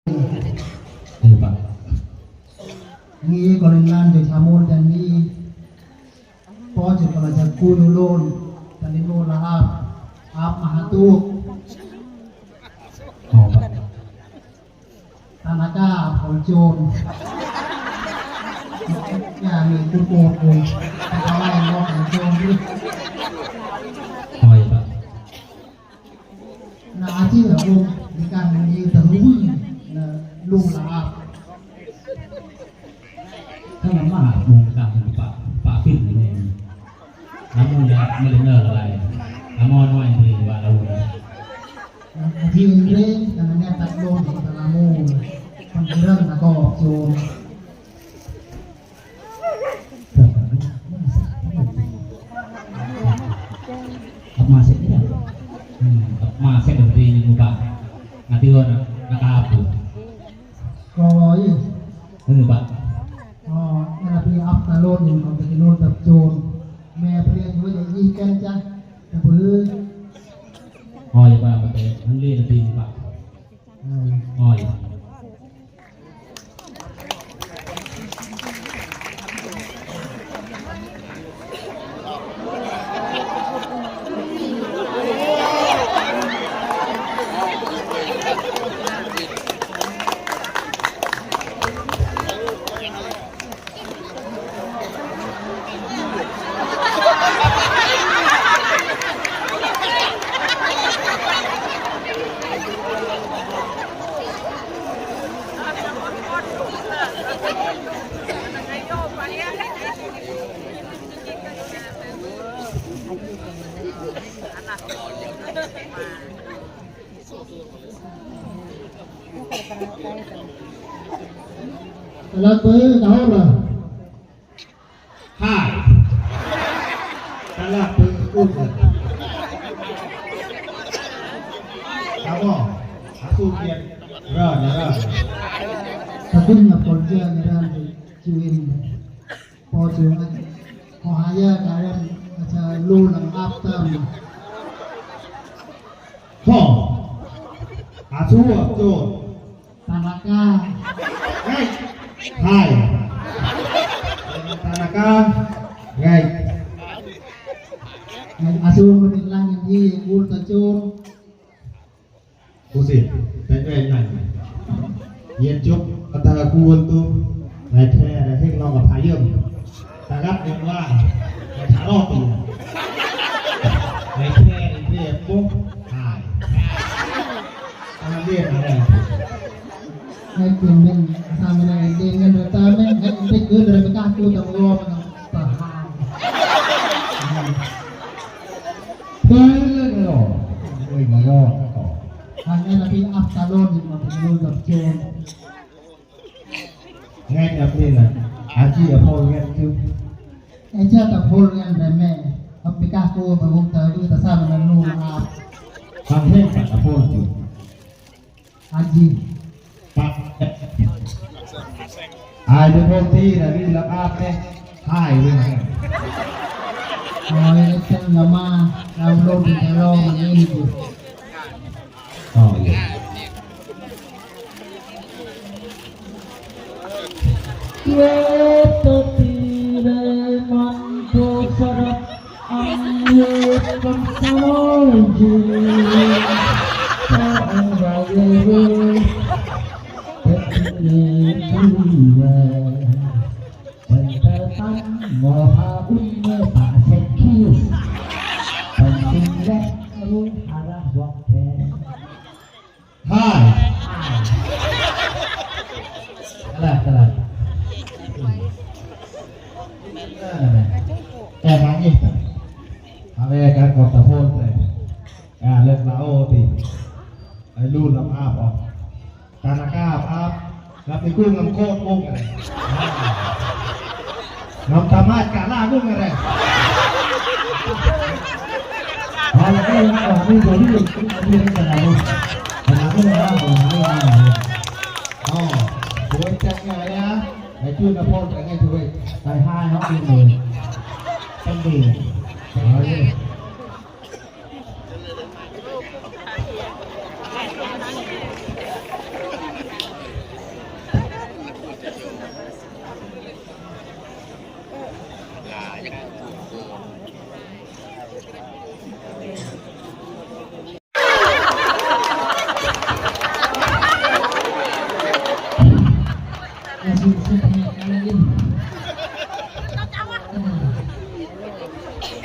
ເອີ ປະ ນີ້ກໍເລີຍລ້ານໂດຍຊາໂມນແດນນີ້ ພໍຈະກໍລະຈະກູໂນໂລນ ຕານິໂມລາອາບ ອາບມະຫາຕຸກ ອໍ ປະ ຕານາກາ ອາບຂອງໂຈນ ຢ່າມີກູໂກດເລີຍ ແຕ່ເຂົາໄລ່ອອກຂອງໂຈນນີ້ ອໍ ປະ. ນາອາເຈຍວົງ ມີການມີຕະລຸງ ນາລຸງລາອາບ ຖ້ານຳມາວົງການປະ ປະຟິນນີ້ແມ່ນ ອາໂມຍາ ມາເລນເນີ ລະໄລ ອາໂມຍນ້ອຍ ເວວາລາວົງ ນາອາເຈຍເລ ການແນບຕັດລົງຂອງຕະລາໂມ ຄອນເດເຣັນ ລະກອບໂຈນ ກັບມາເຊັດນີ້ແຫຼະ ອືມ ກັບມາເຊັດດອນຕີໝູ່ບ້ານ ນາຕິວນະ ນາກາບ ກໍອີ ເອີ ບາດ ອໍ ແລະ ນາພີອັບຕາໂລນ ອອກຈາກໂນນກັບໂຈນ ແມ່ເພຍຢູ່ໃນອີແກນຈ້ະ ແຕ່ບໍ່ ອໍ ຢ່າວ່າມາແຕ່ມັນເລນະພີບາດ ອໍ ຕະຫຼາດເປີດເອົາລະ ຫາຍ ຕະຫຼາດເປີດອຸດ ຕາວໍ ອາຊູກຽດ ເຣີ ເຣີ ຕະກຸນນະຄອນເຈຍ ເຣີ ເອມ ພໍຈູອັນ ຂໍຫາຍາກາເວັນ ອາຈານລູນຳອັບຕາມ ຂໍ ອາຊູໂຈ ຕານາກາ ໄງ ຫາຍ ຕານາກາ ໄງ ອາຊູເປັນລັງທີ່ກູຕະໂຈນ Pusing, tet wei nai. Yen cuk kata kuul tu, nai the ada heng long apa yem. Tagat yen wa, nai tharo tu. Nai the ni the pung, hai. Tangan dia ada. Nai yen men, asal men nai yen men rata men, nai yen ke dara ka tu tang lo, tang. ເພິ່ນເລີຍເນາະ ເລີຍມາເນາະ ທາງແມ່ນະພີອັບຕາໂລນ ມາເປັນໂລນກັບໂຈນ ແງກອັບນີ້ນະ ອາຈີອະໂພເງກຈຸ ແອຈາຕະໂພເງກແມ່ ອາປິກາໂກ ຕະວົງຕະລື ຕະຊາມະນະນູນາ ຟັງເພງປັດອະໂພນຈຸ. ອາຈີ ປະ ອາຍເປັນຄົນທີ່ລະລີລະອາບແທ້ ຫາຍເລີຍ ໂອ້ຍ ເປັນລະມາ ລາວລົງແຕ່ລອງນີ້ຢູ່ ອໍ ຢູ່. Yetotire manto sarat angye pasamoje, sarangaye tetine tuwa, pentatan moha umme pasekis, penting lek ruhara wakte. ຫາຍ ຕະຫຼາດ ຕະຫຼາດ ແຕ່ຫາງນີ້ ຫາແລການກອບຕະໂພນແຕ່ ອ່າ ເລິກລາໂອຕິ ໄອ້ລູນລຳອາບອອກ ຕານາກາອາບ ລຳໄປກຸ້ງນຳໂຄດກຸ້ງ ນຳຕາມາດກາລາກຸ້ງ ອໍ ໂອ້ຍ ຈັກງາຍອະ ໄອ້ຈູນນະພອນ ໄປໃຫ້ຖ້ວຍ ໄປຫາເຮົາເອງເລີຍ ຈັ່ງດີ ໂອ້ຍ.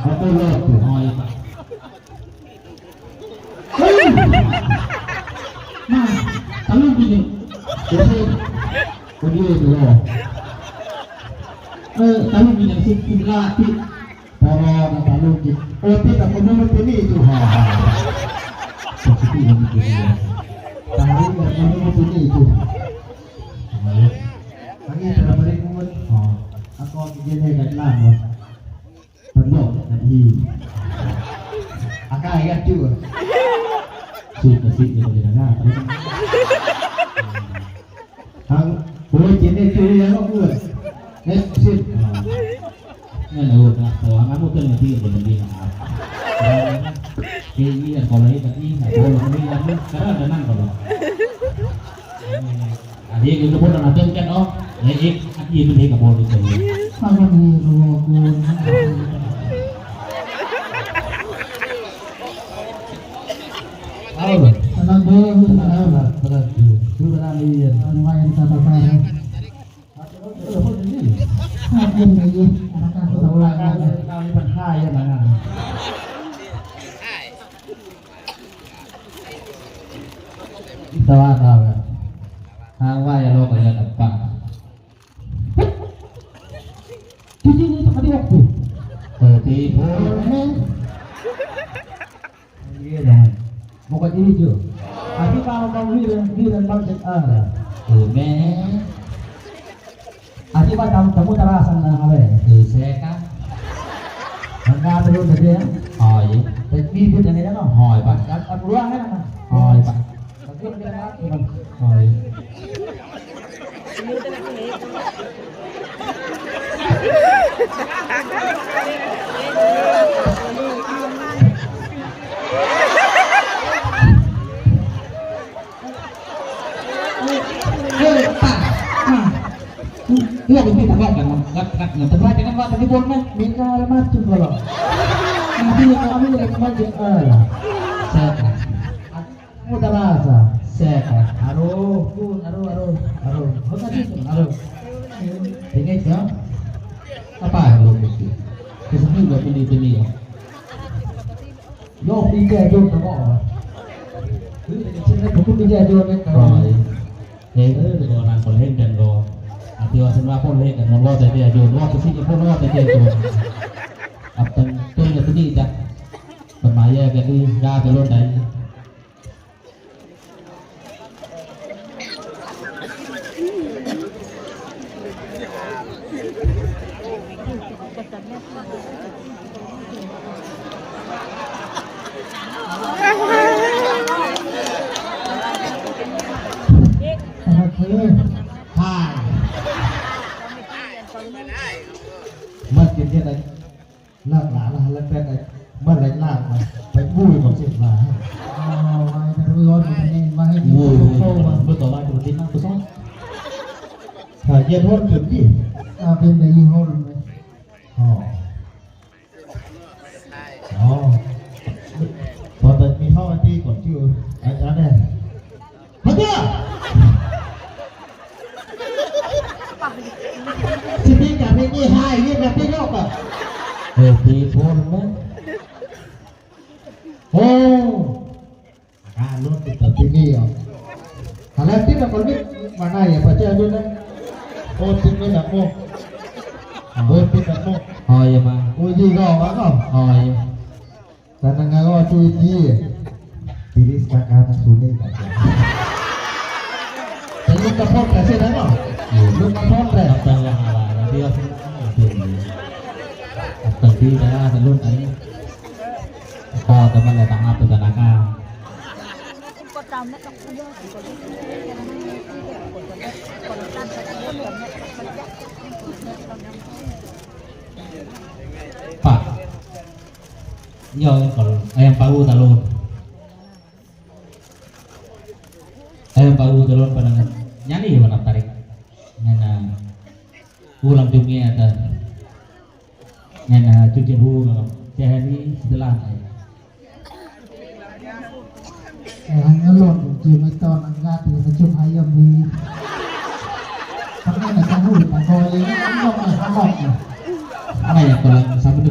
ເຮົາບໍ່ລອດຢູ່ຫ້ອຍ. ເຮີ້ຍ ມາ ຕະລຸກອີ່ຫຍັງ? ເອີ ຄົນນີ້ຫຼໍ່. ເອີ ຕະລຸກອີ່ຫຍັງ? ຊິກິນລາຕິ ບໍ່ລໍ່ນະ ຕະລຸກອີກ. ເອີ ຕິດກັບຄົນນັ້ນຄົນນີ້ຢູ່. ປົກກະຕິມັນເປັນຢູ່ ຕະລຸກກັບຄົນນັ້ນຄົນນີ້ຢູ່. ອັນນີ້ເປັນບໍລິການ ອໍ ອາກອນເຢັນໃຫ້ກັນລາດບໍ່? ເພິ່ນບອກກັນທີ່ ອາກາຍກັນຢູ່ ສູດກະສິດຢູ່ເປັນອາກາດ ທັງ ໂອ້ຍ ກິນໄດ້ຄືຫຍັງເນາະເພື່ອນ ເຮັດສິດ ອ່າ ນັ້ນແຫຼະ ເພາະວ່າງານໝູ່ເພິ່ນທີ່ບໍ່ໄດ້ມີ ອ່າ ເຮັດວຽກກໍເຮັດກັນອີກ ໂອ້ຍ ມັນມີອັນນັ້ນກໍໄດ້ ອັນນັ້ນກໍໄດ້. ອັນນີ້ຄືສະມຸດອັນນັ້ນເຕີມກັນເນາະ ແລະ ອີກອັນນີ້ເປັນເພງກະບໍ່ໄດ້ເຕີມ ຖ້າມັນມີກໍບໍ່ກູນ ເອົາລະ ອັນນັ້ນເດີ ຄືອັນນັ້ນລະ ອັນນັ້ນຄື ຄືອັນນັ້ນນີ້ ອັນໄວ້ອັນຕາຕາຕາ ເອີ ເພິ່ນນີ້ ຖ້າເປັນໄດ້ຢູ່ ອັນນັ້ນກໍຕ້ອງລາຍງານ ເອົານີ້ມັນຫາຍອັນນັ້ນ ແຕ່ວ່າລາວ ທາງໄວໂລກກໍຍັງປະ ທີ່ນີ້ ທີ່ນີ້ ທີ່ນີ້ ເອີ ທີ່ໂພ ເອີ ແມ່ນ ເອີ ບໍ່ກໍອີກຢູ່ ອະທິບາຍມາເບິ່ງ ນີ້ເລື່ອງ ນີ້ເລື່ອງບັງເອີ ເອີ ແມ່ນ ອະທິບາຍຕາມສະມຸດຕະລາສັນນະເຮົາເລີຍ ເອີ ແຊກະ ມັນກາໄປລົງໄປເດ ຫອຍ ໄປມີພິດອັນນີ້ເນາະ ຫອຍບາດ ອັນ ອັນເລື່ອງນັ້ນນະ ຫອຍບາດ ຫອຍ. ເອີ ປ້າ ເອີ ເປັນທີ່ທະເລາະກັນເນາະ ກັບ ກັບ ກັບ ທະເລາະກັນວ່າ ແຕ່ທີ່ບົນນະ ມີກາລະມາຈຸ່ມຕະຫຼອດ ທີ່ເຮົາມີແຕ່ມັນຈະ ເອີ ແຊກະ ມຸດຕະລາສະ ແຊກະ ອາໂລ ຄູນ ອາໂລ ອາໂລ ອາໂລ ເຮົາກະຊິ ອາໂລ ເປັນໄງຊະ ອາປາໂລ ເປັນ ເປັນ ເປັນ ເປັນ ເປັນ ເປັນ ເປັນ ເປັນ ໂຍມດີແຈໂຍມຕະເກາະ ຄືເປັນເຊັ່ນນັ້ນ ພວກຄຸນດີແຈໂຍມເປັນຕະເກາະ ເອີ ເອີ ແຕ່ວ່ານັ້ນກໍເຫັນກັນກໍ ອັນທີ່ວ່າເພິ່ນວ່າຄົນເຫັນກັນ ມັນເວົ້າແຕ່ແຈໂຍມ ເວົ້າແຕ່ຊິຄົນເວົ້າແຕ່ແຈໂຍມ ອັບຕັນຕົ້ນກັນນີ້ຈ້ະ ເພິ່ນມາແຍກກັນນີ້ ຢ່າໄປລົດໃດ. ໂອເຄ ຫາຍ ມັນເປັນຈັ່ງໃດ? ລາກຫຼານລະແປດໄອ້ມັນໄລ່ລາກມາ ໄປບຸ້ຍບໍ່ເສັດມາ ອໍ ໄວ້ແຕ່ເລື່ອງມັນເນັ້ນມາໃຫ້ກິນໂກໂກ້ ມື້ຕໍ່ມາຈະມາຕິດນຳກູຊ້ອນ ຖ້າເຢັນຮ້ອນຂຶ້ນຕິ ອາ ເປັນໄດ້ຍິນຮ້ອນເລີຍ ອໍ ອໍ ພໍແຕ່ມີເຮົາອັນຕິກ່ອນຊື່ ອາຈານແດ່. ມາເດີ ຊິມີການເຮັດນີ້ຫາຍເຮັດແບບນີ້ເນາະ ເອີ ຕີໂພນເນາະ ໂອ້ ອາການລົດຕິດຕໍ່ທີ່ນີ້ເອົາ ຫາແລ້ວຕິດແລ້ວກໍມິດມາໄດ້ ປະເຈົ້າຢູ່ນັ້ນ ໂອ້ ຕິດໄວ້ແລ້ວໂອ້ ເອີ ຕິດແລ້ວໂອ້ ຫອຍມາ ໂອ້ ຢີກໍວ່າເນາະ ຫອຍ Tanang ngaro tu ini. Tiris kakana sune kaka. Tanang kapot kasi na no. Lu kapot re. Apa yang ala dia sih? Apa dia? Apa dia? Talon tadi. Apa teman datang apa tanaka? ຍອງກໍແອມປາອູຕະໂລນ ແອມປາອູຕະໂລນປານນັ້ນ ຍານີ້ວ່ານັບຕາລິກ ແມ່ນ ອູລຳຈຸງແງຕະ ແມ່ນ ຈຸງເຈງອູແຈແຮນີສະຕະລານໄອ Ê, hang ngelon, cium itu, nang gati, cium ayam ni. Pernah nak tahu, tak boleh, ngelon, ngelon. Apa ya, kalau sama tu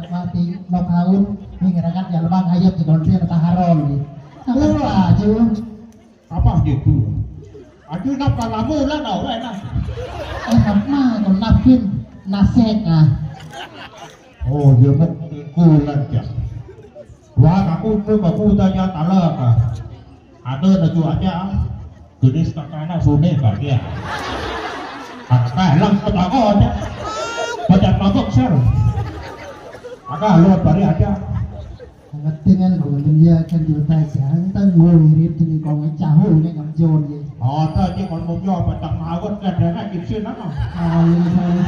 mati lokal, ini rakyat yang lemah ayat di Indonesia petaharo ini. Apa aja? Apa aja tu? Aja nak kalamu lah tau kan lah. Eh, nak mah, kau napin, nasek ah. Oh, dia mau kulan ya. Wah, aku tu aku tanya talak ah. Ada na ju aja. Jenis kakana sune ka dia. Kakana lang patako aja. Pajan mabok sel. Aga lo bari aja. Dengan mengiakan juta jantan wirid ini kau ngecahu ini ngamjon ye. Ada je kau mau jawab pajan mawat kan dia nak ipsin nama. Amin.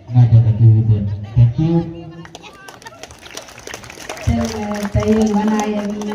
Ngajar lagi dia. Thank you.